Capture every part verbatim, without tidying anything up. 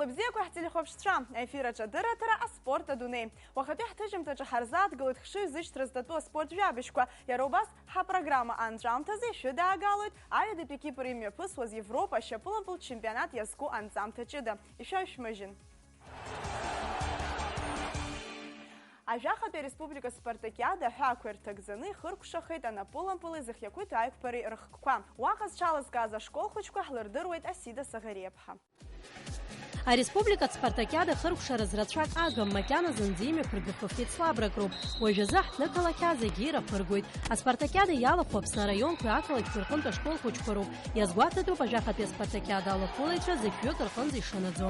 Бзиақәа ҳтелехәаԥшцәа, аефир аҿы адырраҭара «Аспорт адунеи». Уахатәи ҳҭыжьымҭаҿы ҳарзааҭгылоит хшыҩзышьҭра зҭатәу аспорт жәабжьқәа, иара убас ҳапрограмма анҵәамҭазы ишәыдаагалоит аҩадатәи Кипр имҩаԥысуаз Европа ашьапылампыл чемпионат иазку анҵамҭа ҷыда. Ишәаҩшәмыжьын. Ажәахатәи ареспублика спартакиада аҳәаақәа ирҭагӡаны ихыркәшахеит анапылампыли зхы иақәиҭу аиқәԥареи рыхкқәа. Уаҟа зҽалазкааз ашкол хәыҷқәа ҳлырдыруеит Асида Саӷариаԥҳа. Ареспубликатә спартакиада хыркәшараз рацәак агым, макьана зынӡа имҩаԥыргахьоу феицлабрак роуп. Уажәазы ҳҭнықалақь зегьы ираԥыргоит. Аспартакиада иалахәу Аԥсны араионқәеи ақалақьқәеи рҟынтә ашкол хәыҷқәа роуп. Иазгәаҭатәуп ажәахатәи аспартакиада алахәылаҩцәа зықьҩык рҟынӡа ишанаӡо.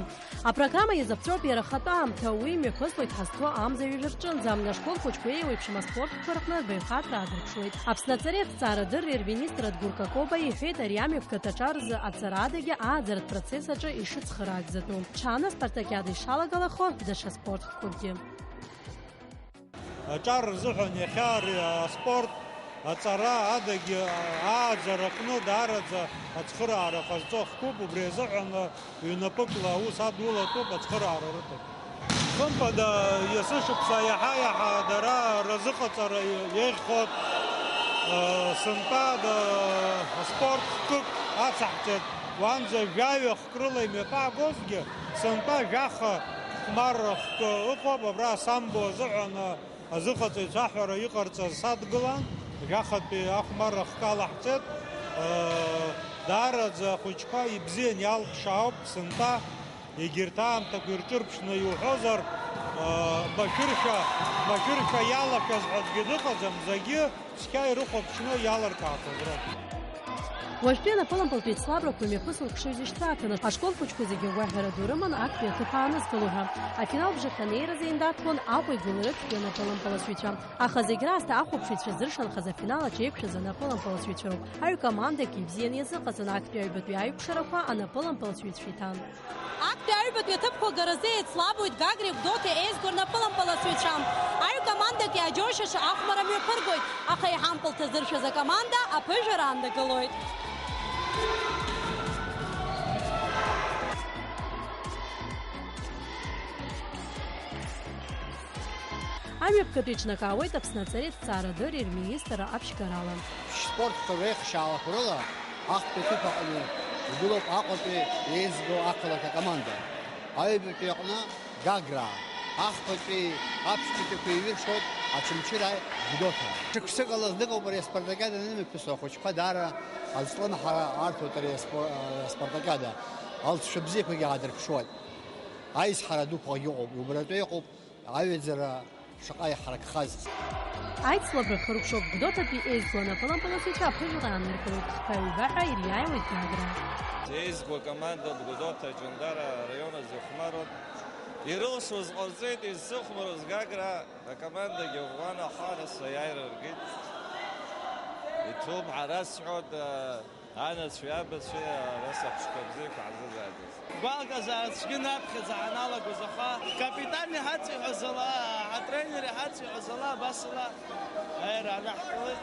Апрограмма иазыԥҵәоуп иара ахатәы аамҭа, уи имҩаԥыслоит ҳазҭо амза ҩажәа рҿынӡа, ашкол хәыҷқәа еиуеиԥшым аспорт рҟны рбаҩхатәра аадырԥшуеит. Аԥсны аҵареи аҭҵаарадырреи рминистр Адгәыр Какоба иҳәеит ари амҩаԥгатә аҿар рзы аҵара адагьы ааӡаратә процесс аҿы ишыцхыраагӡатәу. Ҽааны аспартакиада ишалагалахо даҽа спортқәакгьы. Аҿар рзыҳәан иахьа ари аспорт аҵара адагьы ааӡара аҟны даараӡа ацхыраара ҟазҵо хкуп, убри азыҳәан ҩнапыкла аус адулатәуп, ацхыраара рыҭоит. Хымԥада, есышықәса иаҳа-иаҳа дара разыҟаҵара еиӷьхоит. Сынтәа аспорт хкык ацаҳҵеит, уанӡа жәаҩа хк рыла имҩаԥаагозгьы, сынтәа жәаха хәмарра хкы ыҟоуп, абра асамбо азыҳәан азыҟаҵаҩцәа аҳәара иҟарҵаз садгылан, жәахатәи ахәмарра хкы алаҳҵеит. Даараӡа ахәыҷқәа ибзиан, иалҟәшаауп сынтәа, егьырҭ аамҭақәа ирҿырԥшны иуҳәозар, машәыршәа, машәыршәа иалашәаз ҳәа аӡәгьы дыҟаӡам, зегьы цқьа ирыхәаԥшны иалыркаақәаз роуп. Уажәтәи анапылампылтә еицлабрақәа имҩаԥысуа хшыҩзышьҭра аҭаны, ашкол хәыҷқәа зегьы гәаҳәара ду рыман актәи аҭыԥ аанызкыло ҳәа. Афинал бжахь анеиразы еиндаҭлон Аҟәеи Гәылрыԥшьтәи анапылампыласҩцәа. Аха зегь раасҭа ахәаԥшыҩцәа зыршанхаз афинал аҿы еиқәшәаз анапылампыласҩцәа роуп. Аҩ командак ибзианы иазыҟаҵан, актәи аҩбатәи аиқәшарақәа анапылампыласҩцәа иҭан. Актәи аҩбатәи аҭыԥқәа агаразы еицлабуеит Гагреи Гәдоуҭеи еизго рнапылампыласҩцәа. Аҩ командак иааџьоушьаша ахәмарра мҩаԥыргоит, аха иҳампыл ҭазыршәыз акоманда аԥыжәара ааннакылоит. Амҩаԥгатәи еиҿнакаауеит Аԥсны аҵареи аҭҵаарадырреи рминистрра аԥшьгарала. Шәспорт реихшьаалақәа рыла ахԥатәи аҭыԥ аҟны игылоуп Аҟәатәи еизго ақалақь акоманда. Аҩбатәи аҟны Гаграа, ахԥатәи аԥшьбатәиқәа еиҩыршоит Очамчыраи Гәдоуҭа. Шықәсык ала знык ауп ари аспартакиада анымҩаԥысуа, ахәыҷқәа даара азҿлымҳара арҭоит ари аспо-, аспартакиада. Алҵшәа бзиақәагьы аадырԥшуеит. Аизҳара дуқәагьы ыҟоуп, убаратәы иҟоуп. Аҩаӡара шаҟа иҳаракхаз! Аицлабра хыркәшоуп, Гәдоуҭатәи еизго анапылампыласҩцәа аԥыжәара ааныркылоит, хԥа-ҩба ҳәа ириааиуеит Гагра. Еизго акоманда Гәдоуҭа Ҷандара араион азы ихәмаруан. Ирылшоз ҟарҵеит, изсыхәмаруаз Гагра акомандагьы ӷәӷәан, аха нас аиааира ргеит. Иҭоуп, ҳара сҳәоит, Анацәеи абацәеи ара саҳәшьцәа бзиақәа ҳзызааӡаз. Гәалкызаара цәгьаны аԥхьаӡа ҳаналагоз, аха ҳкапитан иҳаҵиҳәаз ала, ҳатренер иҳаҵиҳәаз ала, абас ала аиааира анаҳкылеит.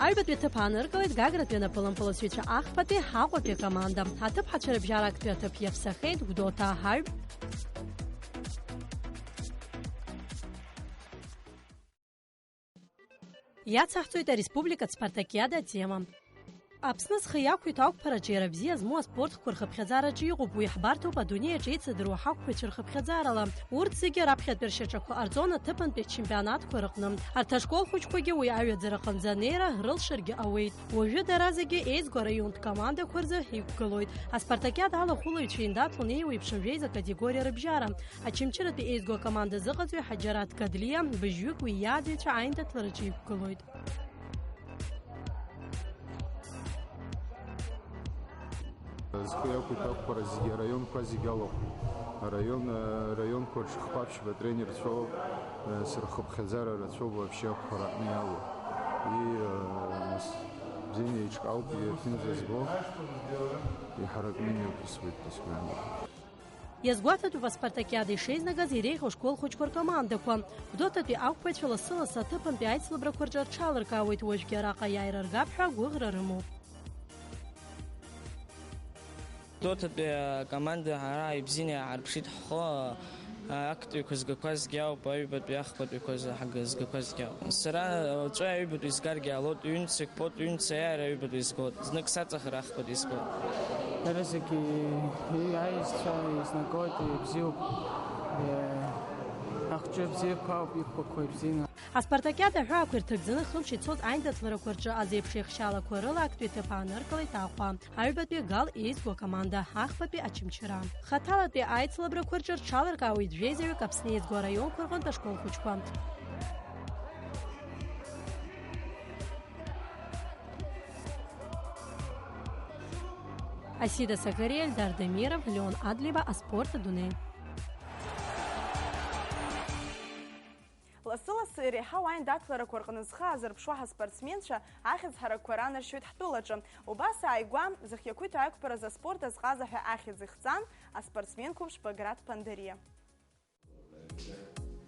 Аҩбатәи аҭыԥ ааныркылеит Гагратәи анапылампыласҩцәа ахԥатәи Аҟәатәи акоманда. Аҭыԥҳацәа рыбжьара актәи аҭыԥ иаԥсахеит Гәдоуҭа Аҳаҩ. Иацаҳҵоит ареспубликатә спартакиада атема. Аԥсны зхы иақәиҭу ақәԥараҿы иара бзиа змоу аспорт хкқәа рхыԥхьаӡараҿы иҟоуп, уи ҳбарҭоуп адунеи аҿы еицыдыруа ҳақәԥаҩцәа рхыԥхьаӡарала. Урҭ зегьы раԥхьатәи ршьаҿақәа ҟарҵон аҭыԥантәи ачемпионатқәа рҟны. Арҭ ашкол хәыҷқәагьы уи аҩаӡара аҟынӡа анеира рылшаргьы ауеит. Уажәы дара зегьы еизго араионтә командақәа рзы иқәгылоит. Аспартакиада алахәылаҩцәа еиндаҭлон еиуеиԥшым жәеиза категориа рыбжьара. Очамчыратәи еизго акоманда азыҟаҵаҩ Ҳаџьараҭ Гадлиа быжьҩык уи иааӡаҩцәа аиндаҭлараҿы иқәгылоит. Зхы иақәиҭу ақәԥара зегьы араионқәа зегьы алахәуп. Араион, араионқәа рҿы хԥа-ԥшьба тренерцәоуп, сырхыԥхьаӡара рацәоуп вообще ақәԥара аҟны иалоу. И, э, с-, бзианы еиҿкаауп, иаԥынҵа збо, иҳаракны имҩаԥысуеит, исгәаанагоит. Иазгәаҭатәуп аспартакиада ишеизнагаз иреиӷьу ашкол хәыҷқәа ркомандақәа. Гәдоуҭатәи ақәԥаҩцәа лассы-лассы аҭыԥантәи аицлабрақәа рҿы рҽалыркаауеит, уажәгьы араҟа аиааира ргап ҳәа агәыӷра рымоуп. Доҭатәи акоманда ҳара ибзианы иааҳарԥшит ҳхы, актәиқәа згақәа зегьы ауп, аҩбатәи ахԥатәиқәа згақәа зегьы ауп. Сара уаҵәы аҩбатәи згаргьы ҟалоит, ҩынтә сықәԥоит, ҩынтә саиааира аҩбатәи згоит, знык саҵахар ахԥатәи згоит. Дара зегьы аизцәа еизнагоит, ибзиоуп, ахҿа бзиақәа ауп иқәԥақәо ибзианы. Аспартакиада аҳәаақәа ирҭагӡаны хымш ицоз аиндаҭларақәа рҿы азеиԥш еихшьаалақәа рыла актәи аҭыԥ ааныркылеит Аҟәа. Аҩбатәи Гал еизго акоманда, ахԥатәи Очамчыра. Хаҭалатәи аицлабрақәа рҿы рҽаларкаауеит жәеизаҩык Аԥсны еизго араионқәа рҟынтә ашкол хәыҷқәа. Асида Сакариа, Эльдар Дамиров, Леон Адлеиба, аспорт адунеи. Лассы-лассы иреиҳау аиндаҭларақәа рҟны зхы аазырԥшуа ҳаспортсменцәа ахьӡ ҳаракқәа ранаршьоит ҳтәылаҿы. Убас ааигәа, зхы иақәиҭу ақәԥаразы аспорт азҟаза ҳәа ахьӡ ихҵан аспортсмен қәыԥш Баграт Ԥандариа.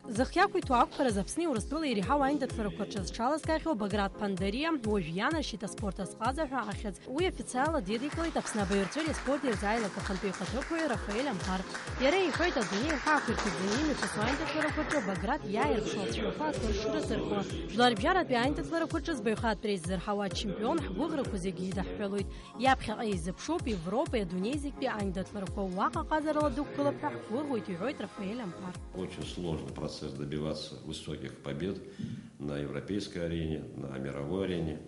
Зхы иақәиҭу ақәԥаразы Аԥсни Урыстәылеи иреиҳау аиндаҭларақәа рҿы зҽалазкаахьоу Баграт Ԥандариа уажә ианаршьеит аспорт азҟаза ҳәа ахьӡ. Уи официалла дидикылеит Аԥсны абаҩрҵәыреи аспорти рзы аилак ахантәаҩ ихаҭыԥуаҩ Рафаель Амԥар. Иара иҳәоит, адунеи аҳәаақәа ирҭагӡаны имҩаԥысуа аиндаҭларақәа рҿы Баграт иааирԥшуа ацәаҳәақәа акыр шрызыркуа. Жәларбжьаратәи аиндаҭларақәа рҿы збаҩхатәра иззырҳауа ачемпион ҳгәыӷрақәа зегьы идаҳҳәалоит. Иаԥхьаҟа изыԥшуп Европеи адунеи зегьтәи аиндаҭларақәа, уаҟа ҟазарала дықәгылап ҳәа ҳгәыӷуеит, иҳәоит Рафаель Амԥар. Очень сложный процесс добиваться высоких побед на европейской арене, на мировой арене.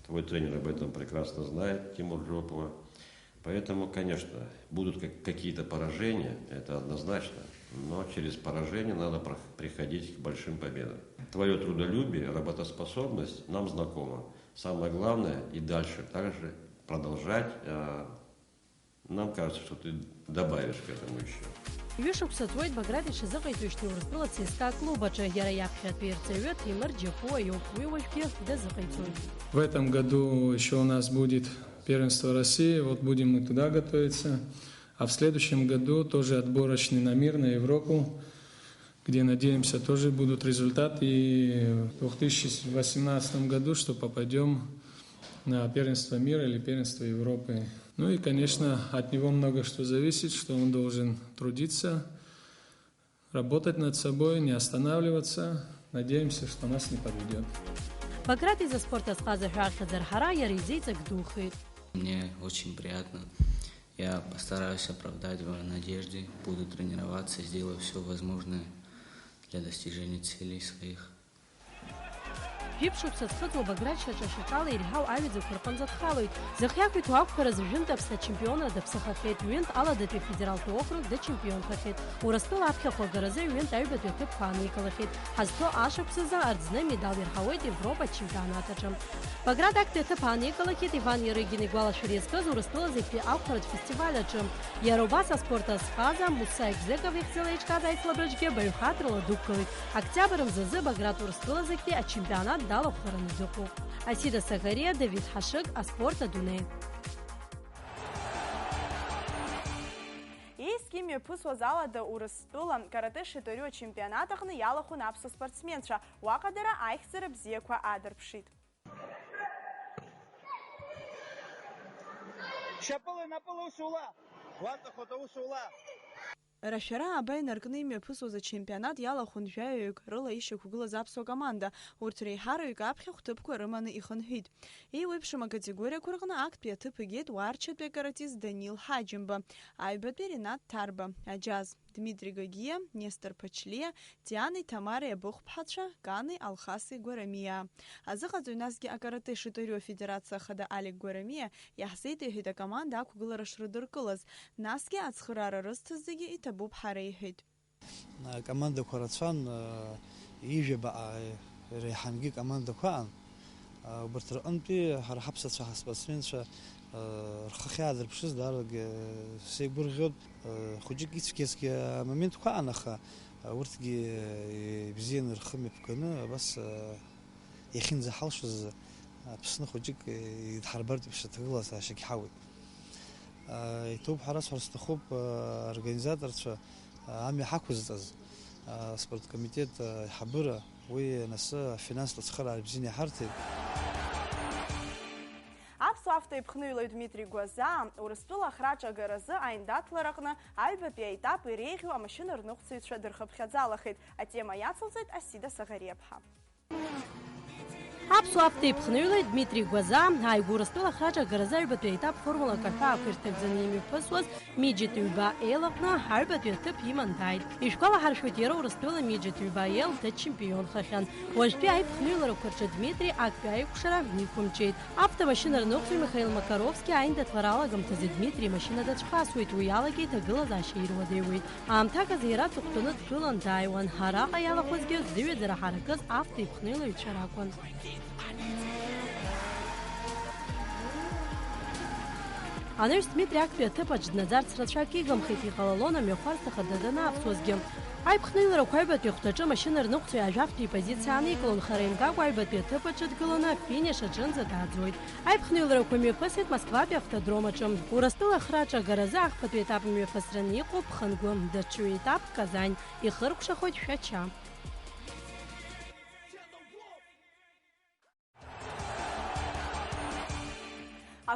Твой тренер об этом прекрасно знает, Тимур Джопова. Поэтому, конечно, будут как-, какие-то поражения, это однозначно, но через поражение надо прох-, приходить к большим победам. Твоё трудолюбие, работоспособность нам знакома. Самое главное, и дальше также продолжать, э, нам кажется, что ты добавишь к этому ещё. Ҩышықәса ҵуеит Баграт иҽазыҟаиҵоижьҭеи Урыстәыла ЦСКА клуб аҿы. Иара иаԥхьатәи ирҵаҩы Ҭемыр Џьапуа иоуп, уи уажәгьы дазыҟаиҵоит. В этом году ещё у нас будет первенство России, вот будем мы туда готовиться. А в следующем году тоже отборочный на мир, на Европу, где, надеемся, тоже будут результаты. И в две тысячи восемнадцатом году, что попадём на первенство мира или первенство Европы. Ну и, конечно, от него много что зависит, что он должен трудиться, работать над собой, не останавливаться. Надеемся, что нас не подведёт. Баграт изы аспорт азҟаза ҳәа ахьӡ арҳара иара изы иҵак духеит. Мне очень приятно. Я постараюсь оправдать ваши надежды, буду тренироваться, сделаю всё возможное для достижения целей своих. Жәиԥшь шықәса зхыҵуа Баграт шьаҿа-шьаҿала иреиҳау аҩаӡақәа рҟынӡа дхалоит. Зхы иақәиҭу ақәԥаразы ҩынтә Аԥсны ачемпионра даԥсахахьеит, ҩынтә Аладатәи афедералтә округ дачемпионқәахьеит, Урыстәыла аԥхьахә агаразы ҩынтә аҩбатәи аҭыԥқәа ааникылахьеит. Ҳазҭоу ашықәсазы араӡны амедал ирҳауеит Европа ачемпионат аҿы. Баграт актәи аҭыԥ ааникылахьеит Иван Иарыгин игәалашәара иазкыз Урыстәыла зегьтәи ақәԥаратә фестиваль аҿы. Иара убас аспорт азҟаза Муса Егзеков ихьӡала еиҿкааз аицлабраҿгьы баҩхатәрала дықәгылеит. Октиабр мзазы Баграт Урыстәыла зегьтәи ачемпионат далахәхараны дыҟоуп. Асида Сагариа, Давид Ҳашыг, аспорт адунеи. Иеизгьы имҩаԥысуаз Алада Урыстәыла каратэ шиторио ачемпионат аҟны иалахәын аԥсуа спортсменцәа, уаҟа дара аихьӡара бзиақәа аадырԥшит. Шьапыла, напыла, усула! Уаҵахоит аусула! Рашәара ааба инаркны имҩаԥысуаз ачемпионат иалахәын жәаҩаҩык рыла ишьақәгылаз аԥсуа команда. Урҭ реиҳараҩык аԥхьахә ҭыԥқәа рыманы ихынҳәит. Еиуеиԥшым акатегориақәа рҟны актәи аҭыԥ игеит уаарчатәи акаратист Данил Ҳаџьымба, аҩбатәи Ринат Ҭарба, аџьаз. Дмитри Гагиа, Нестор Ԥачлиа, Дианеи Ҭамареи абыхәԥҳацәа, Кани, Алхаси Гәарамиаа. Азыҟаҵаҩ, насгьы акарате шиторио афедерациа ахада Алик Гәарамиа иаҳзеиҭеиҳәеит акоманда ақәгылара шрыдыркылаз, насгьы ацхыраара рызҭаз зегьы иҭабуп ҳәа реиҳәеит. Акомандақәа рацәан, ижәабаҟа реиҳангьы командақәа аҟан. Убарҭ рҟынтәи ҳара ҳаԥсацәа ҳаспортсменцәа рхы ахьаадырԥшыз даарагь сеигәырӷьоит. Хәыҷык ицәгьазгьы амоментқәа аан, аха урҭгьы ибзианы рхы мҩаԥганы абас иахьынӡаҳалшоз Аԥсны хәыҷык идҳарбартә еиԥш аҭагылазаашьагь ҳауеит. Иҭоуп ҳәа расҳәар сҭахуп, аорганизаторцәа амҩа ҳақәызҵаз, аспорткомитет аиҳабыра, уи анасы афинанстә ацхыраара бзианы иҳарҭеит. Аԥсуа Аԥсны иԥхныҩлаҩ Дмитри Гәазаа Урыстәыла ахраҿагаразы аиндаҭлараҟны аҩбатәи аетап иреиӷьу амашьына рныҟәцаҩцәа дырхыԥхьаӡалахеит. Атема иацылҵеит Асида Саӷариаԥҳа. Аԥсуа автоеиԥхныҩлаҩ Дмитри Гәазаа ааигәа Урыстәыла ахраҿагаразы аҩбатәи аетап формулак аҳәаақәа ирҭагӡаны имҩаԥысуаз Миџьит ҩба еилаҟны аҩбатәи аҭыԥ иман дааит. Ишәгәалаҳаршәоит, иара Урыстәыла Миџьит ҩба ел дачемпионхахьан. Уажәтәи аиԥхныҩларақәа рҿы Дмитри актәи аиқәшара иқәымчеит. Автомашьына рныҟәцаҩ Михаил Макаровски аиндаҭлара алагамҭазы Дмитри имашьына дацәхасуеит, уи алагьы иҭагылазаашьа ируадаҩуеит. Аамҭак азы иара аҵыхәтәаны дгылан дааиуан, араҟа иалахәызгьы зыҩаӡара ҳаракыз автоеиԥхныҩлаҩцәа ракәын. Анаҩс Дмитри актәи аҭыԥаҿ днаӡарц рацәак игымхеит, иҟалалон амҩахәасҭа хада данавсуазгьы. Аиԥхныҩларақәа аҩбатәи ахәҭаҿы амашьына рныҟәцаҩ ажәафтәи ипозициа аанеиклон, хара имгакәа аҩбатәи аҭыԥ аҿы дгыланы афиниш аҿынӡа дааӡоит. Аиԥхныҩларақәа мҩаԥысит Москватәи автодром аҿы. Урыстәыла ахраҿагаразы ахԥатәи етап мҩаԥысраны иҟоуп Хынгәы, даҽа ҩ-етап Казань, ихыркәшахоит Шәача.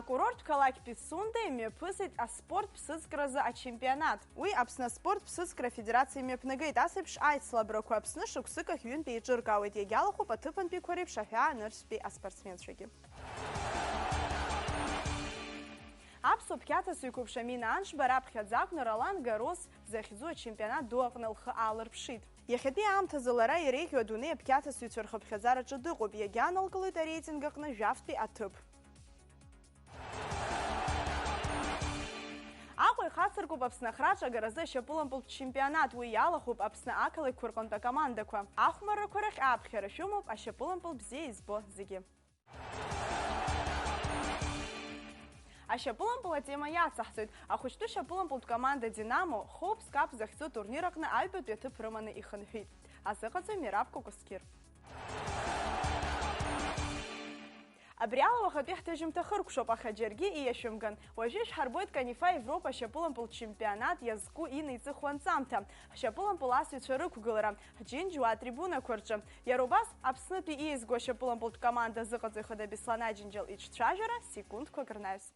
Акурорттә қалақь Пицунда имҩаԥысит аспорт ԥсыӡкразы ачемпионат. Уи Аԥсны аспорт ԥсыӡкра афедерациа имҩаԥнагеит. Ас еиԥш аицлабрақәа Аԥсны шықәсык ахь ҩынтә еиҿыркаауеит, иагьалахәуп аҭыԥантәиқәа реиԥш аҳәаа анырцәтәи аспортсменцәагьы. Аԥсуа қьаҭасыҩ қәыԥш Амина Аншба раԥхьаӡа акәны Ролан Гарос захьӡу ачемпионат ду аҟны лхы аалырԥшит. Иахьатәи аамҭазы лара иреиӷьу адунеи аԥқьаҭасыҩцәа рхыԥхьаӡараҿы дыҟоуп, иагьаанылкылоит ареитинг аҟны жәафтәи аҭыԥ. Аҟәа ихацыркуп Аԥсны ахраҿагаразы ашьапылампылтә чемпионат, уи иалахәуп Аԥсны ақалақьқәа рҟынтә акомандақәа. Ахәмаррақәа рахь ааԥхьара шәымоуп, ашьапылампыл бзиа избо зегьы. Ашьапылампыл атема иацаҳҵоит. Ахәыҷтәы шьапылампылтә команда Динамо Хоупс Кап захьӡу атурнир аҟны аҩбатәи аҭыԥ рыманы ихынҳәит. Азыҟаҵаҩ Мераб Кәакәасқьыр. Абри ала уахатәи ҳҭыжьымҭа хыркәшоуп, аха џьаргьы ииашәымган. Уажәы ишәҳарбоит Канифа Европа ашьапылампылтә чемпионат иазку инеиҵыху анҵамҭа, ҳшьапылампыл асыҩцәа рықәгылара, ҳџьынџьуа атрибунақәа рҿы. Иара убас, Аԥснытәи иеизгоу ашьапылампылтә команда азыҟаҵаҩ хада Беслан Аџьынџьал иҿцәажәара секундқәак рнаҩс.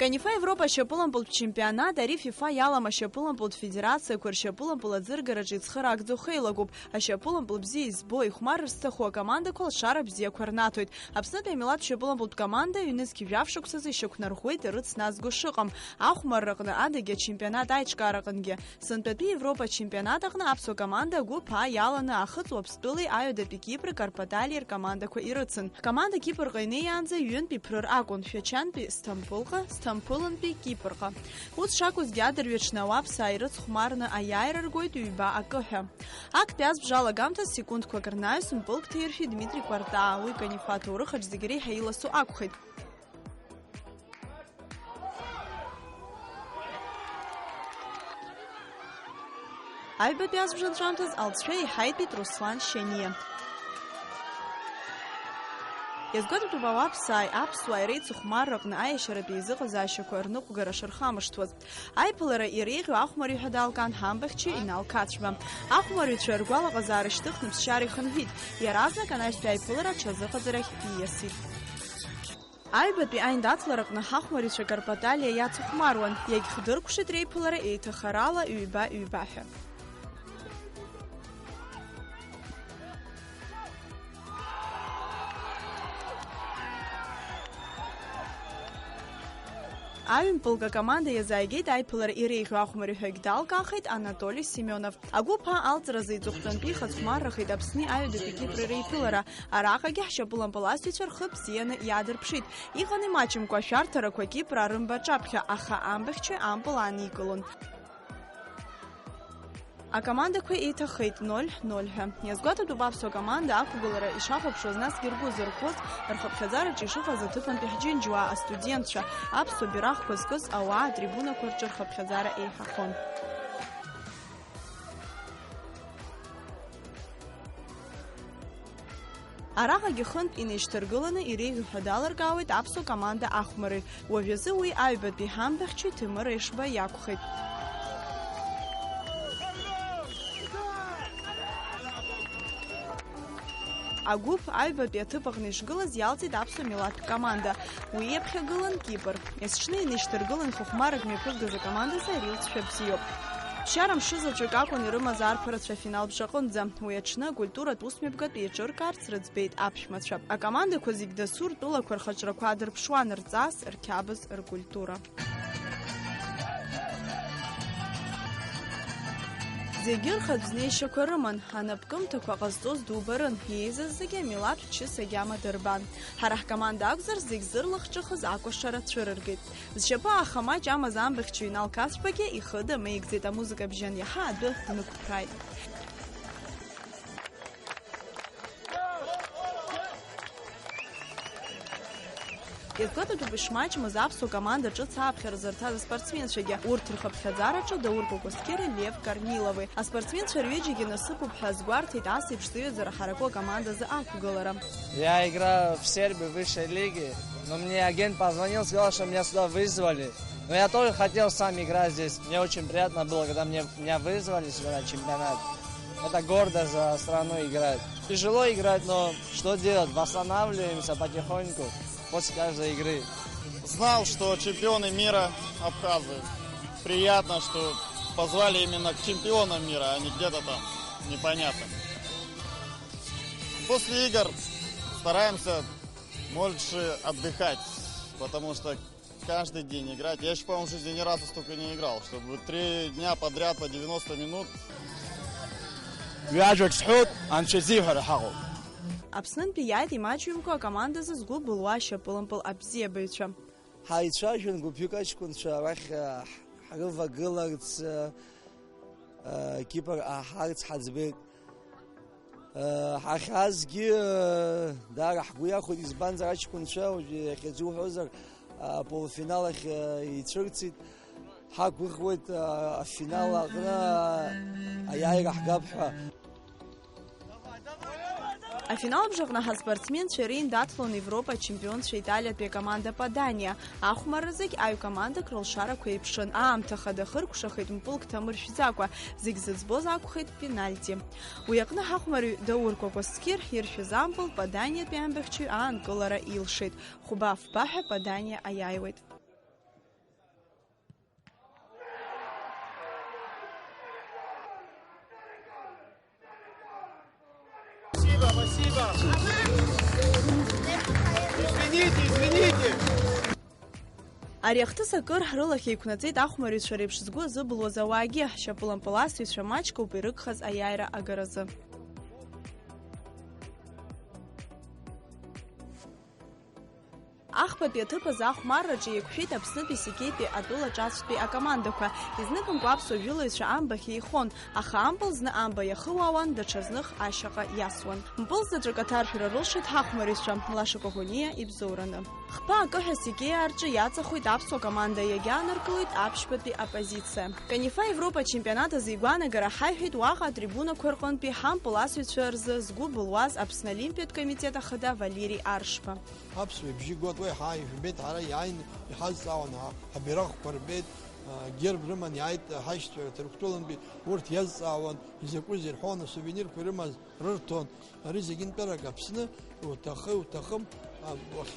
Канифа Европа ашьапылампылтә чемпионат ари фифа иалам ашьапылампылтә федерациақәа ршьапылампыл аӡыргараҿы ицхыраагӡоу хеилагоуп. Ашьапылампыл бзиа избо, ихәмарыр зҭаху акомандақәа алшара бзиақәа рнаҭоит. Аԥснытәи амилаҭ шьапылампылтә команда ҩнызқь жәаф шықәсазы ишьақәнарӷәӷәеит рыц назго шыҟам. Ахәмарраҟны адагьы ачемпионат аиҿкаараҟынгьы. Сынтәатәи Европа ачемпионат аҟны аԥсуа команда агәыԥ А иаланы Ахыҵ Уаԥстәылеи Аҩадатәи Кипри Карпаталиеи ркомандақәа ирыцын. Ҳкоманда Кипрҟа инеиаанӡа ҩынтә иԥрыр акәын, Шәачантәи Сҭампылҟа, Сҭампылынтәи Кипрҟа. Ус шакәызгьы, адырҩаҽны ауаԥсаа ирыцхәмарны аиааира ргоит ҩба акы ҳәа. Актәи азбжа алагамҭа секундқәак рнаҩс мпылк ҭаиршәит Дмитри Кәартаа, уи Канифа аҭоурыхаҿ зегь реиҳа иласу акәхеит. Аҩбатәи азбжа анҵәамҭаз алҵшәа иҳаитәит Руслан Шьаниа. Иазгәаҭатәуп ауаԥсааи аԥсуааи реицыхәмарра аҟны аиашьаратә еизыҟазаашьақәа рныҟәгара шырхамышҭуаз. Аиԥылара иреиӷьу ахәмарҩы ҳәа далкаан ҳамбахьчаҩ Инал Кацба. Ахәмарҩцәа ргәалаҟазаара шьҭыхны ԥсшьара ихынҳәит, иаразнак анаҩстәи аиԥылара аҽазыҟаҵарахь ииасит. Аҩбатәи аиндаҭлараҟны ҳахәмарҩцәа Карпаталиа иацыхәмаруан, иагьхдыркәшеит реиԥылара еиҭахарала ҩба-ҩба ҳәа. Аҩмпылк акоманда иазааигеит аиԥылара иреиӷьу ахәмарҩы ҳәагь далкаахеит Анатоли Семионов. Агәыԥ А алҵразы иҵыхәтәантәи ихацәхәмаррахеит Аԥсни Аҩадатәи Кипри реиԥылара. Араҟагьы ҳшьапылампыл асыҩцәа рхы бзианы иаадырԥшит. Иҟан имаҷымкәа ашәарҭарақәа Кипр арымба аҿаԥхьа, аха амбахьчаҩ ампыл ааникылон. Акомандақәа еиҭахеит ноль ноль ҳәа. Иазгәаҭатәуп аԥсуа команда ақәгылара ишахәаԥшуаз, насгьы ргәы зырхәоз, рхыԥхьаӡараҿы ишыҟаз аҭыԥантәи ҳџьынџьуаа, астудентцәа, аԥсуа бираҟқәа зкыз ауаа атрибунақәа рҿы рхыԥхьаӡара еиҳахон. Араҟагьы хынтә инеишьҭаргыланы иреиӷьу ҳәа далыркаауеит аԥсуа команда ахәмарҩы. Уажәазы уи аҩбатәи ҳамбахьчаҩ Ҭемыр Ешба иакәхеит. Агәыԥ аҩбатәи аҭыԥ аҟны ишгылаз иалҵит аԥсуа милаҭтә команда. Уи иаԥхьагылан Кипр. Есҽны инеишьҭаргылан хыхәмарак мҩаԥызгаз акомандазы ари лҵшәа бзиоуп. Ԥсшьара мшызаҵәык акәын ирымаз арԥарацәа афинал бжаҟынӡа. Уи аҽны акультуратә усмҩаԥгатә еиҿыркаарц рыӡбеит аԥшәмацәа. Акомандақәа зегь дасу ртәылақәа рхаҿрақәа адырԥшуан, рҵас, рқьабз, ркультура. Зегьы рхатә знеишьақәа рыман, анапкымҭақәа ҟазҵоз дубарын, иеизаз зегьы амилаҭтә чыс агьама дырбан. Ҳара ҳкоманда акәзар, зегь зырлахҿыхыз акәашара цәырыргеит. Зшьапы ааха маҷ амаз амбахьчаҩ Инал Қасбагьы ихы дамеигӡеит, амузыка бжьан иаҳа адәы днықәԥрааит. Иазгәаҭатәуп ишмаҷмыз аԥсуа команда ҿыц ааԥхьара зырҭаз аспортсменцәагьы. Урҭ рхыԥхьаӡараҿы Даур Кәакәасқьыри Лев Корнилови. Аспортсменцәа рҩыџьагьы насыԥуп ҳәа азгәарҭеит ас еиԥш зыҩаӡара ҳараку акомандазы ақәгылара. Я играю в Сербии, в высшей лиге, но мне агент позвонил, сказал, что меня сюда вызвали. Но я тоже хотел сам играть здесь. Мне очень приятно было, когда мне, меня вызвали сюда на чемпионат. Это гордо за страну играть. Тяжело играть, но что делать? Восстанавливаемся потихоньку после каждой игры. Знал, что чемпионы мира абхазы. Приятно, что позвали именно к чемпионам мира, а не где-то там непонятно. После игр стараемся больше отдыхать, потому что каждый день играть. Я ещё, по-моему, в жизни ни разу столько не играл, чтобы три дня подряд по девяносто минут. Ҩажәак сҳәоит, анцәа изиҳәара ҳаҟоуп. Аԥснынтәи иааит имаҷҩымкәа акомандазы згәы былуа ашьапылампыл абзиабаҩцәа. Ҳаицәажәан гәыԥҩык аҷкәынцәа арахь, а, ҳрывагыларц, а, а, Кипр аҳарц ҳаӡбеит. Ҳахьаазгьы даара ҳгәы иахәеит, избанзар аҷкәынцәа уажәы иахьазуҳәозар аполуфинал ахь ицәырҵит. Ҳақәгәыӷуеит афинал аҟны аиааира ҳгап ҳәа. Афинал абжаҟны ҳаспортсменцәа иреиндаҭлон Европа ачемпионцәа Италиатәи акоманда Паданиа. Ахәмарра зегь аҩ командак рылшарақәа еиԥшын. Аамҭа хада хыркәшахеит мпылк ҭамыршәӡакәа. Зегь зыӡбоз акәхеит пенальти. Уи аҟны ҳахәмарҩ Даур Кәакәасқьыр иршәыз ампыл Паданиатәи амбахьчаҩ аанкылара илшеит. Хәба-фба ҳәа Паданиа аиааиуеит. Спасибо, спасибо. Извините, извините. Ари ахҭыс акыр ҳрылахь еиқәнаҵеит ахәмарҩцәа реиԥш згәы азыбылуаз ауаагьы, ҳшьапылампыласыҩцәа маҷк ауп ирыгхаз аиааира агаразы. Ахԥатәи аҭыԥ азы ахәмарраҿы еиқәшәеит Аԥснытәи Сикеитәи атәыла ҿацәтәи акомандақәа. Изныкымкәа аԥсуа жәылаҩцәа амбахь еихон, аха ампыл зны амба иахыуаауан, даҽазных ашьаҟа иасуан. Мпыл заҵәык аҭаршәра рылшеит ҳахәмарҩцәа, Лаша Коӷониа ибзоураны. Хԥа акы ҳәа Сикеиа рҿы иаҵахоит аԥсуа команда, иагьааныркылоит аԥшьбатәи апозициа. Канифа Европа ачемпионат азы игәаанагара ҳаиҳәеит уаҟа атрибунақәа рҟынтәи ҳампыласыҩцәа рзы згәы былуаз Аԥсны Олимпиатә комитет ахада Валери Аршба. Аԥсуа ибжьы гот, уи ҳа ижәбеит, ҳара иааины иҳазҵаауан, ҳа-, ҳабираҟқәа рбеит, а, герб рыман иааит, ҳашьцәа Ҭырқәтәылантәи урҭ иазҵаауан, изакәызеи рҳәон, асувенирқәа ирымаз рырҭон. Ари зегьы нтәарак Аԥсны уҭахы-, уҭахым, а, уахь,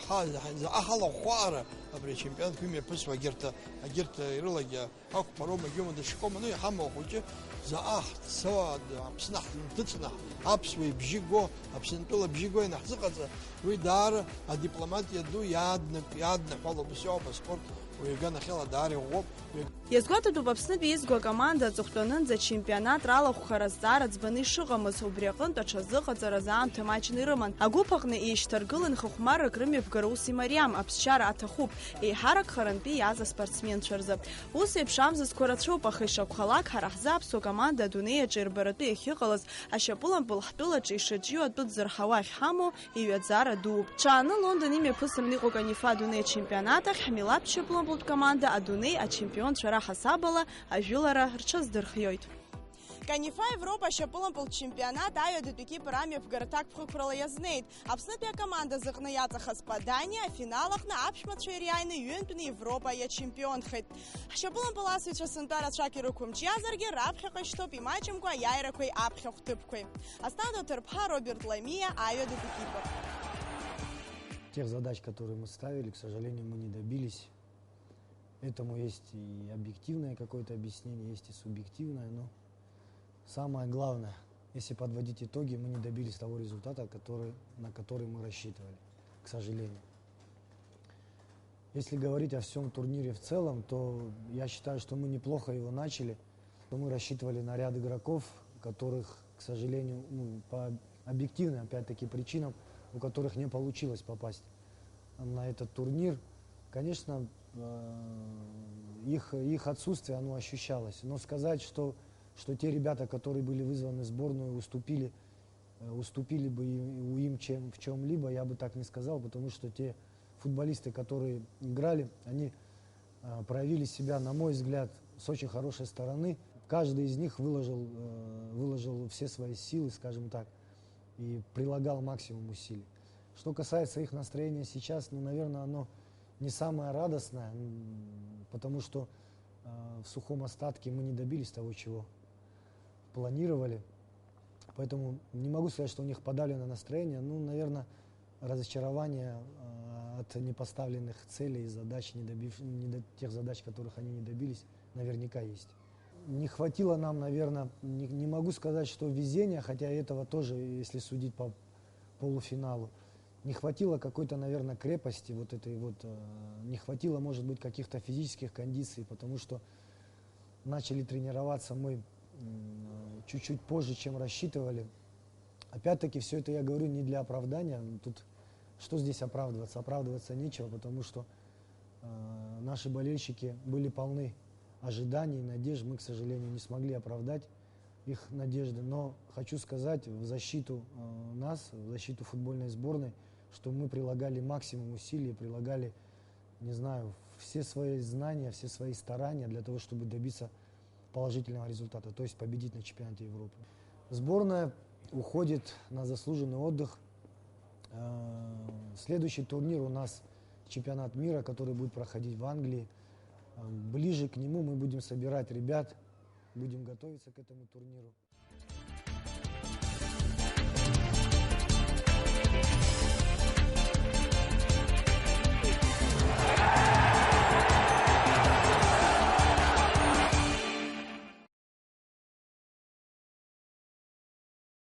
ҳа-, ҳа-, заҟа ҳалахәхәаара абри ачемпионатқәа имҩаԥысуа агьырҭ, агьырҭ ирылагьы ақәԥароума, егьиума, дышкома, ну, иҳамоу ахәыҷы заҟа ҳцо, Аԥсны ҳнҭыҵны, аԥсуа ибжьы го, Аԥсынтәыла абжьы го ианаҳзыҟаҵа, уи даара адипломатиа ду иааднык-, иаадныҳәалоуп, ус иоуп аспорт, уи аганахьала даара иӷәӷәоуп. Иазгәаҭатәуп Аԥснытәи изго акоманда аҵыхәтәанынӡа ачемпионат ралахәхара азҵаара ӡбаны ишыҟамыз, убри аҟынтә аҽазыҟаҵараз аамҭа маҷны ирыман. Агәыԥ аҟны еишьҭаргылан хыхәмаррак рымҩаԥгара ус имариам, аԥсшьара аҭахуп, еиҳарак харантәи иааз аспортсменцәа рзы. Ус еиԥш амзызқәа рацәоуп, аха ишакәхалак, ҳара ҳзы аԥсуа команда адунеи аҿы ирбаратәы иахьыҟалаз, ашьапылампыл ҳтәылаҿы ишаҿио атәы дзырҳауа ахьҳамоу иҩаӡара дууп. Ҽааны Лондон имҩаԥысраны иҟоу Канифа адунеи ачемпионат ахь ҳмилаҭ шьапылампылтә команда адунеи ачемпионцәа раҳасабала ажәылара рҽаздырхиоит. Канифа Европа ашьапылампылтә чемпионат аҩадатәи Кипр амҩаԥгара ҭакԥхықәрала иазнеит. Аԥснытәи акоманда зыҟны иаҵахаз Падани, афинал аҟны аԥшәмацәа ириааины ҩынтәны Европа иачемпионхеит. Ҳшьапылампыласыҩцәа сынтәа рацәак ирықәымҿиазаргьы, раԥхьаҟа ишьҭоуп имаҷымкәа аиааирақәеи аԥхьахә ҭыԥқәеи. Асҭанда Ҭырԥҳа, Роберт Ламиа, аҩадатәи Кипр. Тех задач, которые мы ставили, к сожалению, мы не добились. Этому есть и объективное какое-то объяснение, есть и субъективное, но самое главное, если подводить итоги, мы не добились того результата, который, на который мы рассчитывали, к сожалению. Если говорить о всем турнире в целом, то я считаю, что мы неплохо его начали. Мы рассчитывали на ряд игроков, которых, к сожалению, ну, по объективным, опять-таки, причинам, у которых не получилось попасть на этот турнир. Конечно, э, их, их отсутствие, оно ощущалось. Но сказать, что, что те ребята, которые были вызваны в сборную, уступили, э, уступили бы и- у им чем, в чем-либо, я бы так не сказал, потому что те футболисты, которые играли, они э, проявили себя, на мой взгляд, с очень хорошей стороны. Каждый из них выложил, э, выложил все свои силы, скажем так, и прилагал максимум усилий. Что касается их настроения сейчас, ну, наверное, оно не самое радостное, м, потому что э, в сухом остатке мы не добились того, чего планировали. Поэтому не могу сказать, что у них подавлено настроение. Ну, наверное, разочарование э, от непоставленных целей и задач, не добив, не до тех задач, которых они не добились, наверняка есть. Не хватило нам, наверное, не, не могу сказать, что везения, хотя этого тоже, если судить по полуфиналу, не хватило какой-то, наверное, крепости вот этой вот, э, не хватило, может быть, каких-то физических кондиций, потому что начали тренироваться мы м, чуть-чуть позже, чем рассчитывали. Опять-таки, все это я говорю не для оправдания. Тут что здесь оправдываться? Оправдываться нечего, потому что э, наши болельщики были полны ожиданий, надежд. Мы, к сожалению, не смогли оправдать их надежды. Но хочу сказать в защиту э, нас, в защиту футбольной сборной, что мы прилагали максимум усилий, прилагали, не знаю, все свои знания, все свои старания для того, чтобы добиться положительного результата, то есть победить на чемпионате Европы. Сборная уходит на заслуженный отдых. Э, Следующий турнир у нас чемпионат мира, который будет проходить в Англии. Э, Ближе к нему мы будем собирать ребят, будем готовиться к этому турниру.